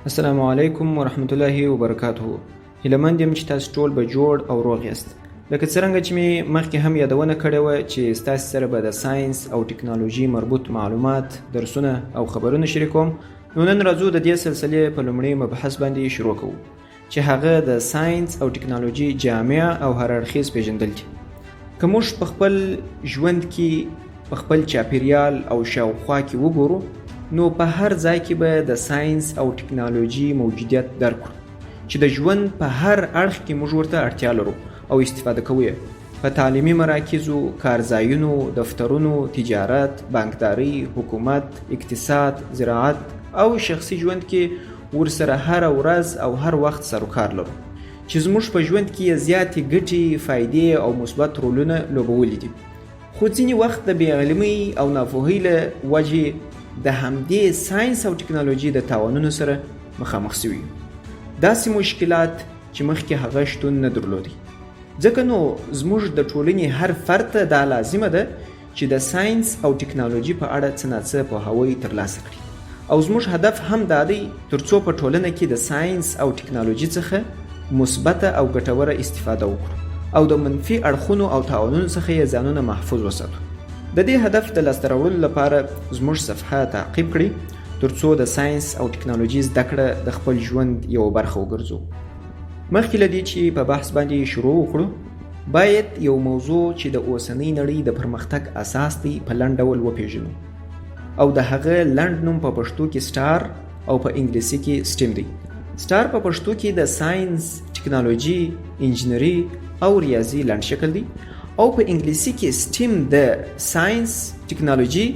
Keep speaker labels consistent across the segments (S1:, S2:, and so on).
S1: السلام علیکم ورحمت الله وبرکاته. هیله مند یم چې تاسو ټول به جوړ او روغ یاست. لکه څرنګه چې مې مخکې هم یادونه کړې وه چې ستاسو سره به د ساینس او ټکنالوژي مربوط معلومات، درسونه او خبرونه شریکوم، نو نن راځو د دې سلسلې په لومړي مبحث باندې شروع کوو چې هغه د ساینس او ټکنالوژي جامع او هر اړخیز پیژندل دي. که موږ په خپل ژوند کې په خپل چاپیریال او شاوخوا کې وګورو، نو په هر ځای کې به د ساینس او ټکنالوژي موجودیت درک کړو چې د ژوند په هر اړخ کې موږ ورته اړتیا لرو او استفاده کوو یې. په تعلیمي مراکزو، کارځایونو، دفترونو، تجارت، بانکدارۍ، حکومت، اقتصاد، زراعت او شخصي ژوند کې ورسره هره ورځ او هر وخت سروکار لرو چې زموږ په ژوند کې یې زیاتې ګټې، فایدې او مثبت رولونه لوبولي دي. خو ځینې وخت د بې علمۍ او ناپوهۍ له وجې د همدې ساینس او ټکنالوژي د تاوانونو سره مخامخ شوي یو، داسې مشکلات چې مخکې هغه شتون نه درلودی. ځکه نو زموږ د ټولنې هر فرد ته دا لازمه ده چې د ساینس او ټکنالوژي په اړه څه ناڅه پوهاوی ترلاسه کړي، او زموږ هدف هم دا دی ترڅو په ټولنه کې د ساینس او ټکنالوژي څخه مثبته او ګټوره استفاده وکړو او د منفي اړخونو او تاوانونو څخه یې ځانونه محفوظ وساتو. د دې هدف د لاسته راوړلو لپاره زموږ صفحه تعقیب کړئ ترڅو د ساینس او ټکنالوژي زده کړه د خپل ژوند یوه برخه وګرځو. مخکې له دې چې په بحث باندې شروع وکړو، باید یو موضوع چې د اوسنۍ نړۍ د پرمختګ اساس دی په لنډ ډول وپیژنو، او د هغه لنډ نوم په پښتو کې سټار او په انګلیسي کې سټیم دی. سټار په پښتو کې د ساینس، ټکنالوژي، انجنیري او ریاضي لنډ شکل دی، او په انګلیسي کې سټیم د ساینس، ټکنالوژي،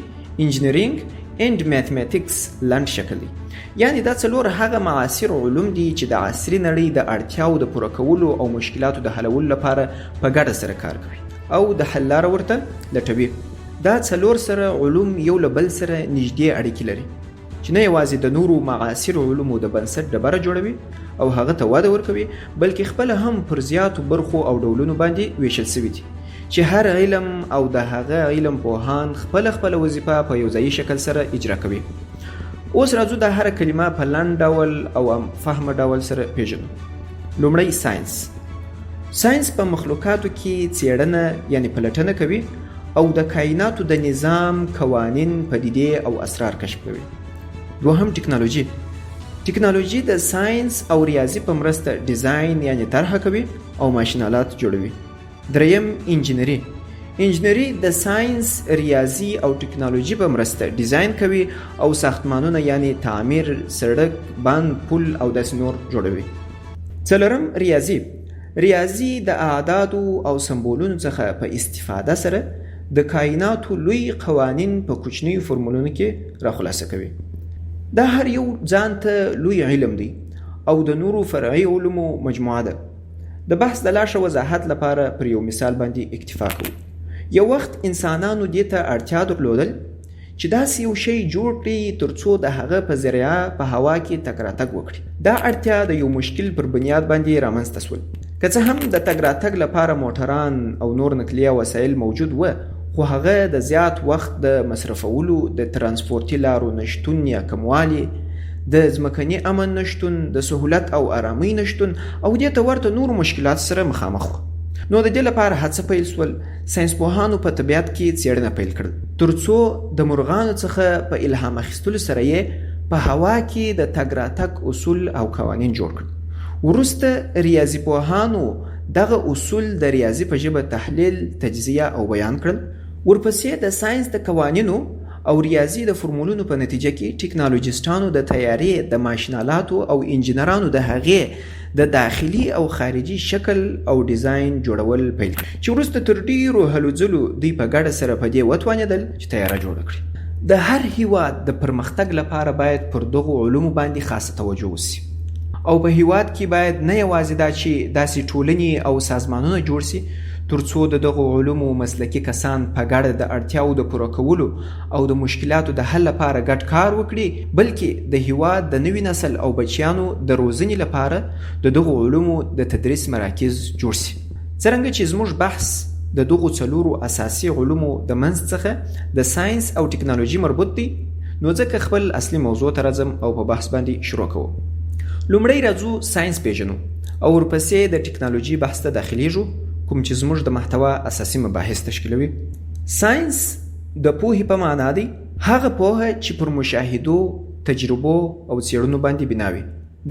S1: انجنیرینګ اینډ میتھمیټکس لنډ شکل دی. یعنی دا څلور هغه معاصر علوم دي چې د عصري نړۍ د اړتیاو د پوره کولو او مشکلاتو د حلولو لپاره په ګډه سره کار کوي او د حل لاره ورته لټوي. دا څلور سره علوم یو له بل سره نږدې اړیکې لري چې نه یوازې د نورو معاصرو علومو د بنسټ ډبره جوړوي او هغه ته وده ورکوي، بلکې خپله هم پر زیاتو برخو او ډولونو باندې ویشل شوي دي چې هر علم او د هغه علم پوهان خپله خپله وظیفه په یو ځایي شکل سره اجرا کوي. اوس راځو دا هره کلمه په لنډ ډول او عام فهمه ډول سره پیژنو. لومړی ساینس. ساینس په مخلوقاتو کې څېړنه یعنی پلټنه کوي او د کائناتو د نظام، قوانین، پدیدې او اسرار کشف کوي. دوهم ټکنالوژي. ټکنالوژي د ساینس او ریاضي په مرسته ډیزاین یعنی طرحه کوي او ماشینالات جوړوي. دریم انجنیري. انجنیري د ساینس، ریاضي او ټکنالوژي په مرسته ډیزاین کوي او ساختمانونه یعنی تعمیر، سړک، بند، پل او داسې نور جوړوي. څلورم ریاضي. ریاضي د اعدادو او سمبولونو څخه په استفاده سره د کائناتو لوی قوانین په کوچنیو فرمولونو کې راخلاصه کوي. دا هر یو ځان ته لوی علم دی او د نورو فرعي علومو مجموعه ده. د بحث د لا ښه وضاحت لپاره پر یو مثال باندې اکتفا کوو. یو وخت انسانانو دې ته اړتیا درلودل چې داسې یو شی جوړ کړي ترڅو د هغه په ذریعه په هوا کې تګ راتګ وکړي. دا اړتیا د یو مشکل پر بنیاد باندې رامنځته شول. که څه هم د تګ راتګ لپاره موټران او نور نقلیه وسایل موجود وه، خو هغه د زیات وخت د مصرفولو، د ترانسپورتي لارو نشتون یا کموالي، د ځمکني امن نشتون، د سهولت او ارامۍ نشتون او دې ته ورته نورو مشکلاتو سره مخامخ وه. نو د دې لپاره هڅه پیل شول. ساینس پوهانو په طبیعت کې څېړنه پیل کړل ترڅو د مرغانو څخه په الهام اخیستلو سره یې په هوا کې د تګ راتګ اصول او قوانین جوړ کړل. وروسته ریاضي پوهانو دغه اصول د ریاضي په ژبه تحلیل، تجزیه او بیان کړل. ورپسې د ساینس د قوانینو او ریاضي د فرمولونو په نتیجه کې ټکنالوجیسټانو د طیارې د ماشینالاتو او انجینرانو د هغې د داخلي او خارجي شکل او ډیزاین جوړول پیل کړل چې وروسته تر ډیرو هلو ځلو دوی په ګډه سره په دې وتوانېدل چې طیاره جوړه کړي. د هر هیواد د پرمختګ لپاره باید پر دغو علومو باندې خاصه توجه وشي او په هیواد کې باید نه یوازې دا چې داسې ټولنې او سازمانونه جوړ شي ترڅو د دغو علومو مسلکي کسان په ګډه د اړتیاوو د پوره کولو او د مشکلاتو د حل لپاره ګډ کار وکړي، بلکې د هیواد د نوي نسل او بچیانو د روزنې لپاره د دغو علومو د تدریس مراکز جوړ شي. څرنګه چې زموږ بحث د دغو څلورو اساسي علومو د منځ څخه د ساینس او ټکنالوژي مربوط دی، نو ځکه خپل اصلي موضوع ته راځم او په بحث باندې شروع کوم. لومړی راځو ساینس پیژنو او ورپسې د ټکنالوژي بحث ته داخلیږو، کوم چې زموږ د محتوا اساسي مباحث تشکیلوي. ساینس د پوهې په معنا دی، هغه پوهه چې پر مشاهدو، تجربو او څېړنو باندې بنا وي.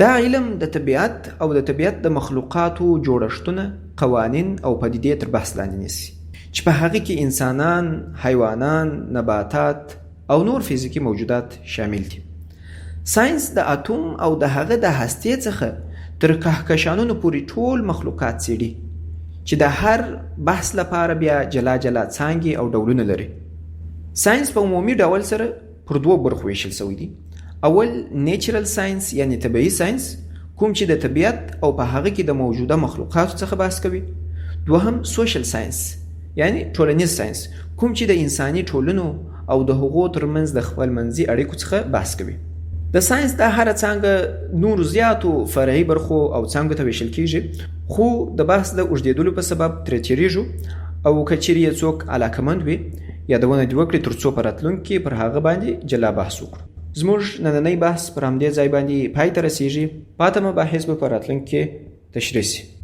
S1: دا علم د طبیعت او د طبیعت د مخلوقاتو جوړښتونه، قوانین او پدیدې تر بحث لاندې نیسي، چې په هغه کې انسانان، حیوانان، نباتات او نور فزیکي موجودات شامل دي. ساینس د اتوم او د هغه د هستې څخه تر کهکشانونو پورې ټول مخلوقات څېړي، چې د هر بحث لپاره بیا جلا جلا څانګې او ډولونه لري. ساینس په عمومي ډول سره پر دوو برخو ویشل شوی دی. اول نیچرل ساینس یعنی طبیعي ساینس، کوم چې د طبیعت او په هغه کې د موجوده مخلوقاتو څخه بحث کوي. دوهم سوشل ساینس یعنی ټولنیز ساینس، کوم چې د انساني ټولنو او د هغو ترمنځ د خپلمنځي اړیکو څخه بحث کوي. د ساینس دا هره څانګه نورو زیاتو فرعي برخو او څانګو ته ویشل کیږي، خو د بحث د اوږدېدلو په سبب ترې تېرېږو، او که چیرې یې څوک علاقمند وي یادونه دې وکړي تر څو په راتلونکي کې پر هغه باندې جلا بحث وکړو. زموږ نننی بحث پر همدې ځای باندې پای ته رسیږي. پاته مباحث به په راتلونکي کې تشریح شي.